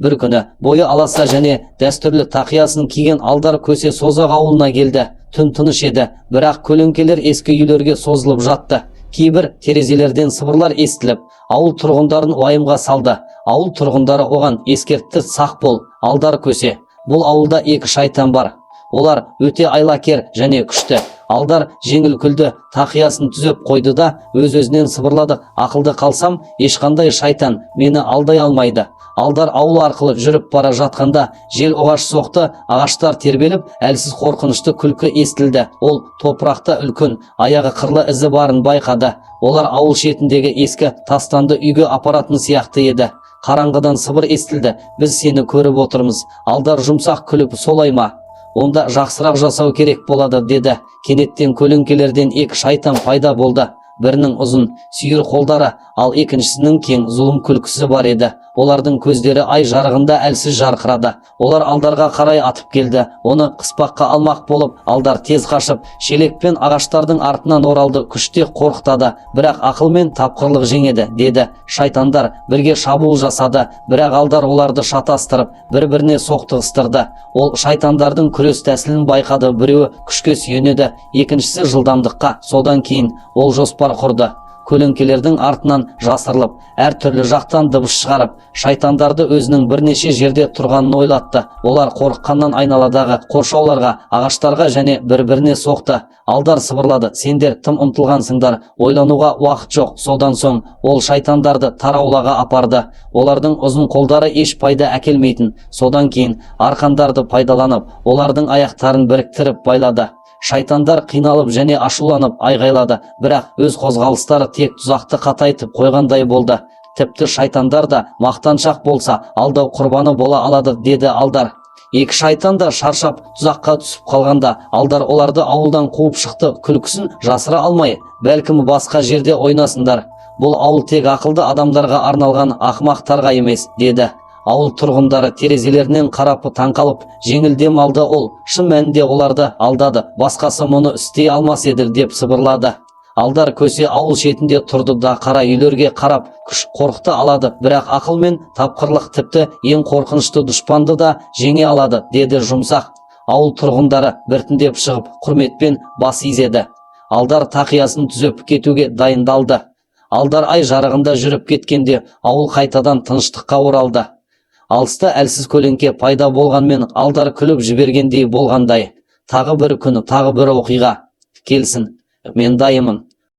Бір күні бойы аласа және дәстүрлі тақиясын киген Алдар көсе Созақ ауылына келді. Түн тыныш еді, бірақ көлеңкелер ескі үйлерге созылып жатты. Кейбір терезелерден сыбырлар естіліп, ауыл тұрғындарын уайымға салды. Ауыл тұрғындары оған ескертті: «Сақ бол, Алдар көсе, бұл ауылда екі шайтан бар. Олар өте айлакер және күшті». Алдар жеңіл күлді, тақиясын түзеп қойды да, өз өзінен сыбырлады: «Ақылды қалсам, ешқандай шайтан мені алдай алмайды». Алдар ауыл арқылы жүріп бара жатқанда, жел оғаш соқты, ағаштар тербеліп, әлсіз қорқынышты күлкі естілді. Ол топырақта үлкен аяғы қырлы ізі барын байқады. Олар ауыл шетіндегі ескі тастанды үйге апаратын сияқты еді. Қараңғыдан сыбыр естілді: «Біз сені көріп отырмыз». Алдар жұмсақ күліп, «Солай ма? Онда жақсырақ жасау керек болады», – деді. Кенеттен көлеңкелерден екі шайтан пайда болды. Бірінің ұзын сүйір қолдары, ал екіншісінің кең зұлым күлкісі бар еді. Олардың көздері ай жарығында әлсіз жарқырады. Олар Алдарға қарай атып келді, оны қыспаққа алмақ болып. Алдар тез қашып, шелек пен ағаштардың артынан оралды. «Күш те қорқытады, бірақ ақыл мен тапқырлық жеңеді», – деді. Шайтандар бірге шабуыл жасады, бірақ Алдар оларды шатастырып, бір біріне соқтығыстырды. Ол шайтандардың күрес тәсілін байқады: біреуі күшке сүйенеді, екіншісі жылдамдыққа. Содан кейін ол жоспар құрды: көлеңкелердің артынан жасырылып, әртүрлі жақтан дыбыс шығарып, шайтандарды өзінің бірнеше жерде тұрғанын ойлатты. Олар қорыққаннан айналадағы қоршауларға, ағаштарға және бір біріне соқты. Алдар сыбырлады: «Сендер тым ұмтылғансыңдар, ойлануға уақыт жоқ». Содан соң ол шайтандарды тар аулаға апарды. Олардың ұзын қолдары еш пайда әкелмейтін. Содан кейін арқандарды пайдаланып, олардың аяқтарын біріктіріп байлады. Шайтандар қиналып және ашуланып айғайлады, бірақ өз қозғалыстары тек тұзақты қатайтып қойғандай болды. «Тіпті шайтандар да мақтаншақ болса, алдау құрбаны бола алады», – деді Алдар. Екі шайтан да шаршап, тұзаққа түсіп қалғанда, Алдар оларды ауылдан қуып шықты, күлкісін жасыра алмай: «Бәлкім, басқа жерде ойнасындар. Бұл ауыл тек ақылды адамдарға арналған, ақымақтарға емес», – деді. Ауыл тұрғындары терезелерінен қарап, таңқалып, жеңіл дем алды. «Ол шын мәнінде оларды алдады, басқасы мұны істей алмас еді», – деп сыбырлады. Алдар көсе ауыл шетінде тұрды да, қара үйлерге қарап: «Күш қорқыта алады, бірақ ақыл мен тапқырлық тіпті ең қорқынышты дұшпанды да жеңе алады», – деді жұмсақ. Ауыл тұрғындары біртіндеп шығып, құрметпен бас изеді. Алдар тақиясын түзеп, кетуге дайындалды. Алдар ай жарығында жүріп кеткенде, ауыл қайтадан тыныштыққа оралды. Алыста әлсіз көлеңке пайда болғанмен, Алдар күліп жібергендей болғандай. Тағы бір күні, тағы бір оқиға келсін, мен дайынмын.